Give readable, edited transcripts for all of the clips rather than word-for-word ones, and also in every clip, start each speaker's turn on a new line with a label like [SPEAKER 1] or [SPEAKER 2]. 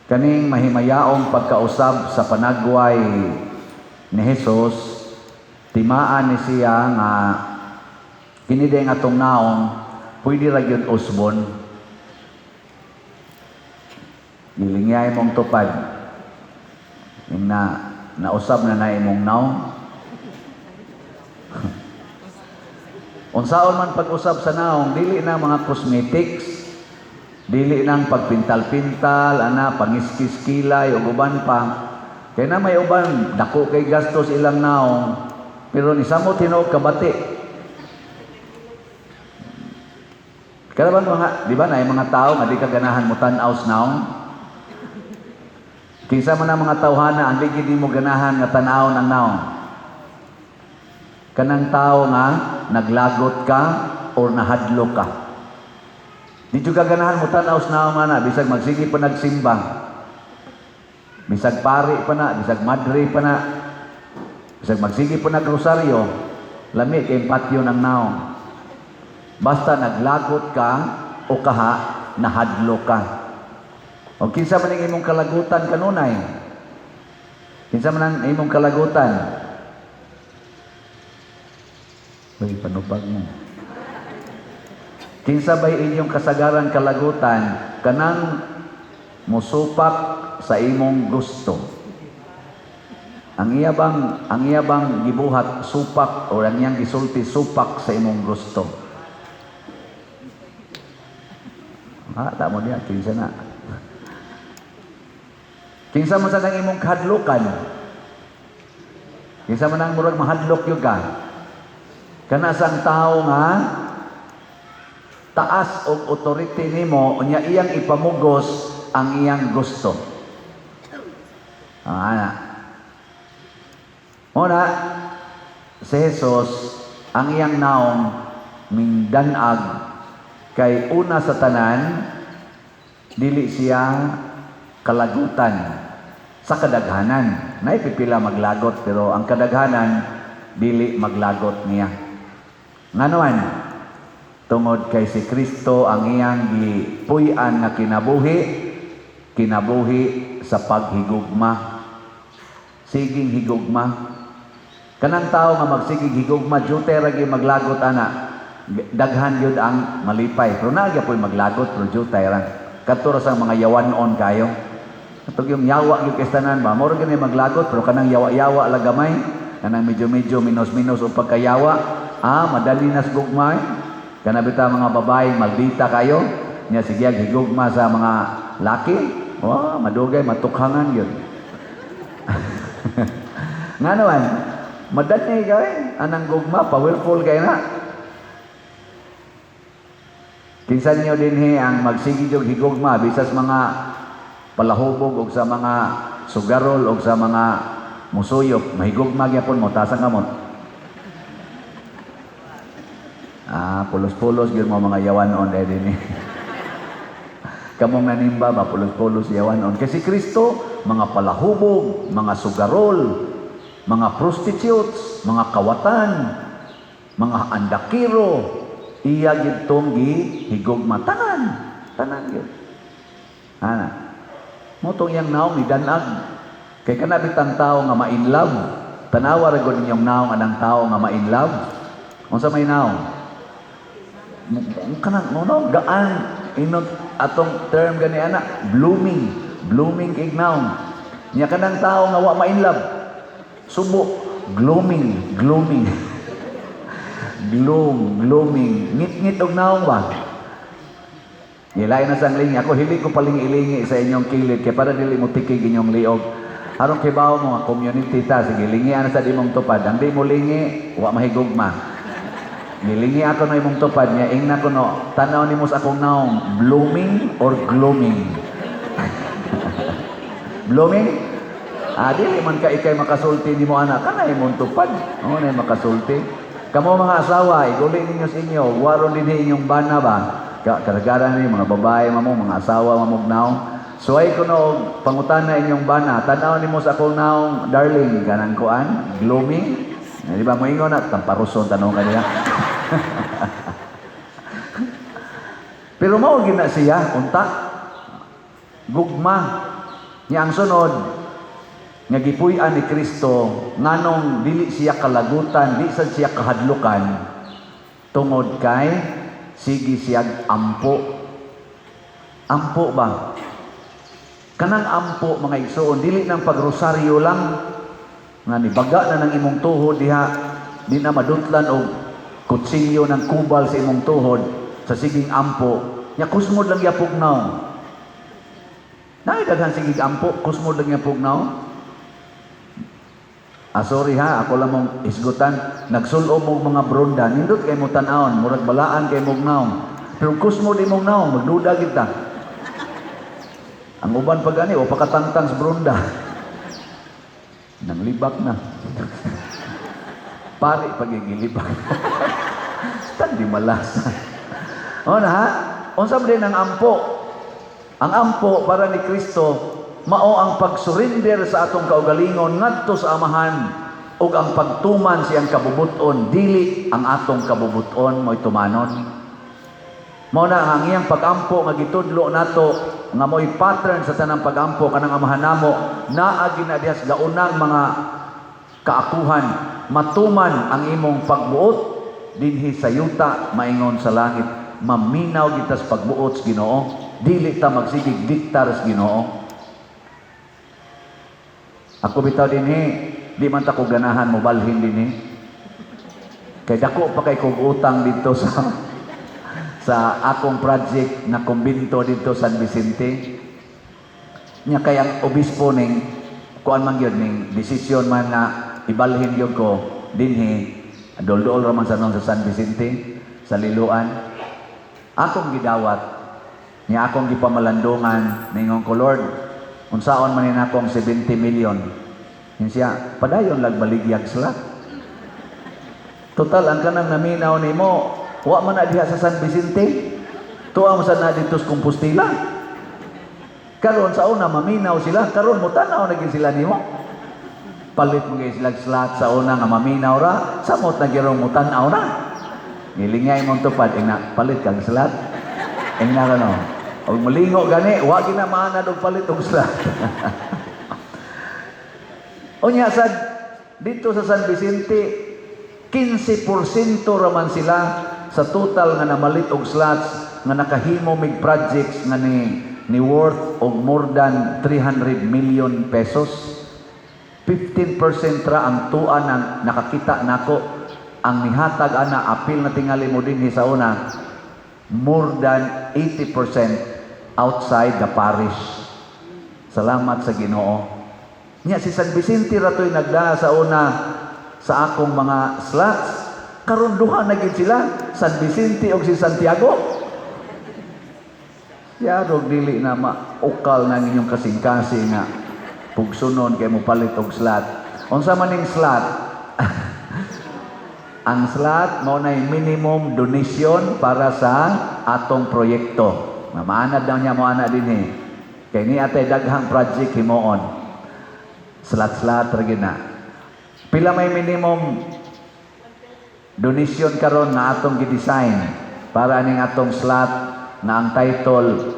[SPEAKER 1] Kaning mahimayaong pagkausab sa panagway ni Jesus, timaan ni siya nga kini nga atong naong pwede ra gyud usbon. Gilingyay mong tupad. Yung na nausab na na imong naong. Unsaon man pag-usab sa naong, dili na mga cosmetics, dili nang pagpintal-pintal, ana, pangiskis kilay ug uban pa. Kay na may uban, dako kay gastos ilang naong, pero ni samo tinuod kabati. Karaban mga, di ba na mga tao nga di ka ganahan mo tan-aw sa naong? Kinsa man ang mga tawhana ang di gid mo ganahan nga tan-awon ang naong? Kanang tao nga naglagot ka or nahadlok ka. Di jud ka ganahan mo tan-aw sa naong ana bisag magsige pa nagsimba. Bisag pari pa na, bisag madre pa na, bisag magsige pa nagrosaryo, lami kay patyo ng naong. Basta naglagot ka o kaha, nahadlok ka. O kinsa man ang imong kalagutan kanunay? Kinsa man ang imong kalagutan? Uy, panubag mo. Kinsa bay inyong kasagaran kalagutan kanang musupak sa imong gusto? Ang iya bang gibuhat supak o ang iyang gisulti supak sa imong gusto? Ha, tamo diya kinsa na. Kinsa man sa nang imong kahadlukan? Kinsa man ang murag mahadlok gyud ka? Kana sang tao nga taas og authority nimo, unya iyang ipamugos ang iyang gusto. Ah, ana. Muna, si Jesus, ang iyang naong mingdanag kay una sa tanan, dili siya kalagutan sa kadaghanan. Naipipila maglagot, pero ang kadaghanan dili maglagot niya. Ngano man? Tungod kay si Kristo ang iyang gipuy-an nga kinabuhi, kinabuhi sa paghigugma. Siging higugma. Kanang tao nga magsigig higugma, jutay ra gyud maglagot ana. Daghan gyud ang malipay. Pero naa gyapoy maglagot, pero jutay ra. Kadto ra sa mga yawan-on kayo. Katong yung yawa gyud kay tanan ba, mao ra gyud maglagot, pero kanang yawa-yawa lang gamay, kanang medyo-medyo minus-minus og pagkayawa, madali nas gugma. Eh. Kana bitaw mga babae maldita kayo, nya sige higugma sa mga laki, oh, madugay matukhangan gyud. Nga naman, madali kay anang gugma, powerful kay na. Kinsa niyo dinhi ang magsige og higugma bisas mga palahubog og sa mga sugarol og sa mga musuyop, mahigugma gyapon mo, taas ang kamot. Ah, pulos-pulos gyud mo mga yawan-on dahil dinhi. Kamong nanimba ba, pulos-pulos yawan-on. Kasi Kristo, mga palahubog, mga sugarol, mga prostitutes, mga kawatan, mga andakiro, iya gitong gihigugma. Tanan, tanan gyud. Ana. Motong iyang naong ni danag. Kay kana bitang tao nga ma-in love. Tanawa ra gud ninyong naong anang tao nga ma-in love. Unsa may naong? Kanang no, gaan inog atong term gani ana, blooming, blooming kay naong. Nya kanang tao nga wa ma-in love, subo, glooming, glooming. Gloom, glooming. Ngit-ngit og naong ba? Ilain na sang lingi. Ako hili ko palingi-ilingi sa inyong kilid kay para dili mo tikig inyong liog. Aron kibaw mo nga community ta, sige lingi ana sa di mong tupad. Ang di mo lingi, wa mahigugma. Gilingi ako na imong tupad niya, ingna ko no, tanaw nimo sa akong naong, blooming or glooming? Blooming? Ah, dili man ka ikay makasulti nimo ana, kana imong tupad. Oo na makasulti. Kamo mga asawa, iguli ninyo sa inyo, waron din inyong bana ba? Karagaran ni mga babae mamo, mga asawa mamog naong. Suway ko no, pangutana inyong bana, tanaw nimo sa akong naong, darling, kanang kuan, blooming. Eh, di ba moingon na, tamparuson tanong kanila. Pero mao gina siya, unta, gugma. Nya ang sunod nga gipuy-an ni Kristo, nganong dili siya kalagutan, di sad siya kahadlukan, tungod kay sige siyag ampo. Ampo ba? Kanang ampo, mga igsoon, dili nang pagrosaryo lang nga nibaga na ng imong tuhod diha, di na madutlan og kutsilyo ng kubal sa imong tuhod sa siging ampo nya, kusmod lang yapog naong. Naay daghan sigig ampo, kusmod lang yapog naong. Ah, sorry ha, ako lang mong isgutan. Nagsulob mo mga bronda, nindot kay mo tan-awon, murag balaan kay mong naong. Pero kusmod imong naong, magduda kita. Ang uban pa gani, o pakatangtang sa bronda. Nang libak na. Pari pagigilibak. Tandi malasa. O na ha? Unsa man din ang ampo? Ang ampo para ni Kristo mao ang pagsurrender sa atong kaugalingon ngadto sa Amahan ug ang pagtuman siyang kabubuton, dili ang atong kabubuton mo'y tumanon. Mao na ang iyang pag-ampo nga gitudlo nato nga mo'y pattern sa tanang pag-ampo, kanang Amahan namo, naa gina diha sa gaunang mga kaakuhan: "Matuman ang imong pagbuot dinhi sa yuta maingon sa langit." Maminaw kita sa pagbuot sa Ginoo, dili ta magsigig diktar sa Ginoo. Ako bitaw dinhi, di man ta ko ganahan mo balhin dinhi kay dako pa kay kog utang dito sa akong project na kumbinto dito San Vicente. Nya kay ang obispo ning kuan man gyud, ning desisyon man na ibalhin gyud ko dinhi, dol-dol ra man sa sa San Vicente sa Liloan. Akong gidawat niya, akong gipamalandungan, ningon ko, "Lord, unsaon man ni akong 70 million?" Yun siya, "Padayon lag baligyag sila. Total, ang kanang naminaw nimo, wa man na diha sa San Vicente. Tuwa mo sa na dito sa Compostela. Karon sa una maminaw sila, karon mo tanaw na gyud sila nimo. Palit mo gyud sila slot sa una nga maminaw ra, samot na gyud mo tan-aw na. Nilingay mong tupad, ingna, palit kag slot. Ingna ka no. Og mulingo gani, wa gina maanad og palit og slot." Unya sad dito sa San Vicente, 15% raman sila sa total nga namalit og slots nga nakahimo mig projects nga ni worth og more than 300 million pesos. 15% ra ang tuan ang nakakita nako ang nihatag ana, apil na tingali mo dinhi sa una, more than 80% outside the parish. Salamat sa Ginoo. Nya si San Vicente ra to'y nagdaa sa una sa akong mga slots. Karon duha na gid sila, San Vicente ug si Santiago. Yarog dili na maukal na inyong kasing-kasing nga pugsunon kay mo palit og slot. Unsa man ning slot? Ang slot mao nay minimum donation para sa atong proyekto. Nga maanad daw niya mo ana dinhi. Kay ni atay daghang project himuon. Slot-slot ra gyud na. Pila may minimum donation karon nga atong gi-design para aning atong slot na ang title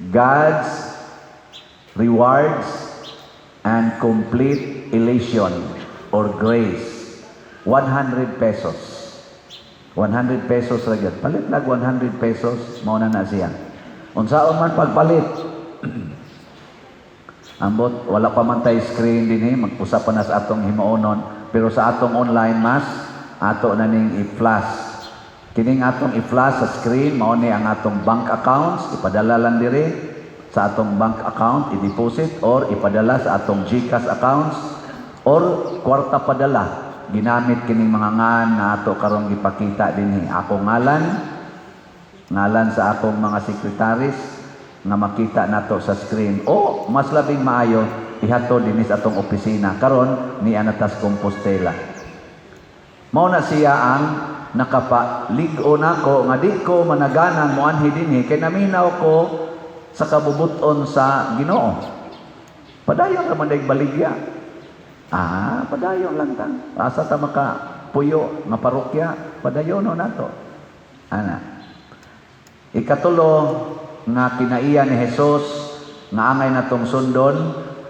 [SPEAKER 1] God's Rewards and Complete Elation or Grace? 100 pesos. 100 pesos ra gyud. Palit lag 100 pesos, mao na na siya. Unsaon man pagpalit? Ambot, wala pa man tay screen dinhi, mag-usap pa na sa atong himuonon. Pero sa atong online mass, ato na ning i-flash. Kining atong i-flash sa screen, mao ni ang atong bank accounts, ipadala lang diri sa atong bank account, i-deposit or ipadala sa atong GCash accounts or kwarta padala. Ginamit kining mga ngan na ato karong gipakita dinhi. Akong ngalan, ngalan sa akong mga secretaries nga makita nato sa screen o mas labing maayo ihatod dinhi sa atong opisina karon ni Anatas Compostela. Mao na siya ang nakapalig-o nako nga di ko managanan moanhi dinhi kay naminaw ko sa kabubuton sa Ginoo. Padayon ra man day baligya. Ah, padayon lang ta. Asa ta maka puyo nga parokya, padayon no nato. Ana. Ikatulo nga kinaiya ni Jesus Nga angay natong sundon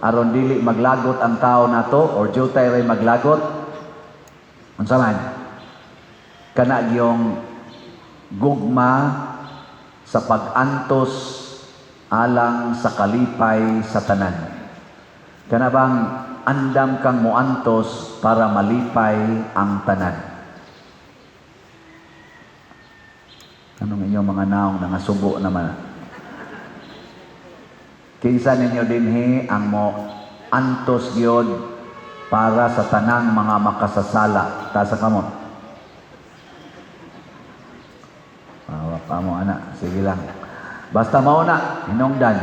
[SPEAKER 1] aron dili maglagot ang tao nato or jutay ray maglagot? Unsa man? Kana gyung gugma sa pag-antos alang sa kalipay sa tanan. Kana bang andam kang muantos para malipay ang tanan. Anong inyong mga naong nangasubo naman? Kinsa ninyo dinhi ang mo antos gyud para sa tanang mga makasasala? Taas sa kamot. Awa pa mo ana, sige lang. Basta mao na, hinungdan.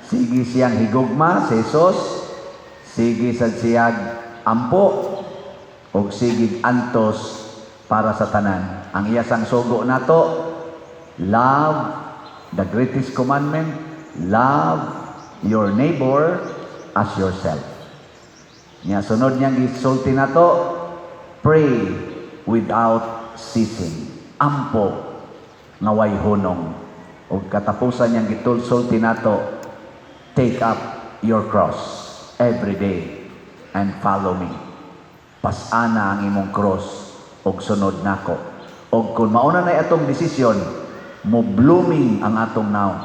[SPEAKER 1] Sige siyang higugma si Jesus, sige sad siyag ampo og sige antos para sa tanan. Ang iya sang sugo nato, love the greatest commandment, love your neighbor as yourself. Nya sunod niyang gisulti nato, pray without ceasing. Ampo nga way hunong. Ug katapusan niyang gitulsulti nato, take up your cross every day and follow me. Pasana ang imong cross ug sunod nako. Og kung mauna na atong desisyon, mo blooming ang atong naong.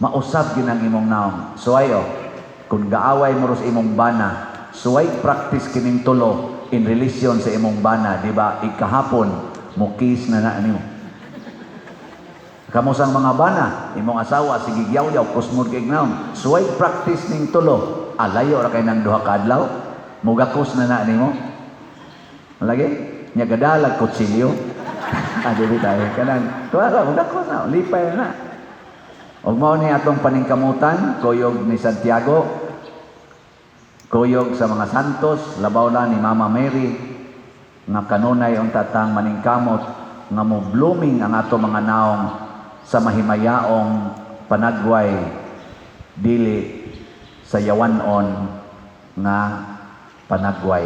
[SPEAKER 1] Mausab gyud ang imong naong. Suway oh, kung gaaway mo ros imong bana, suway practice kining tulo in relation sa imong bana, di ba? Ikahapon, mo kiss na na nimo. Kamo sang mga bana, imong asawa sige yaw-yaw kusmod kay naong. Suway practice ning tulo, alayo ra kay nang duha ka adlaw, mugakos na na nimo. Lagi nya gadalag kutsilyo. Ah, dili tayo kanang tuwa mugakos na, lipay na. Og mao ni atong paningkamutan, kuyog ni Santiago, kuyog sa mga santos, labaw na ni Mama Mary, nga kanunay unta tang maningkamot nga mo blooming ang ato mga naong sa mahimayaong panagway, dili sa yawanon nga panagway.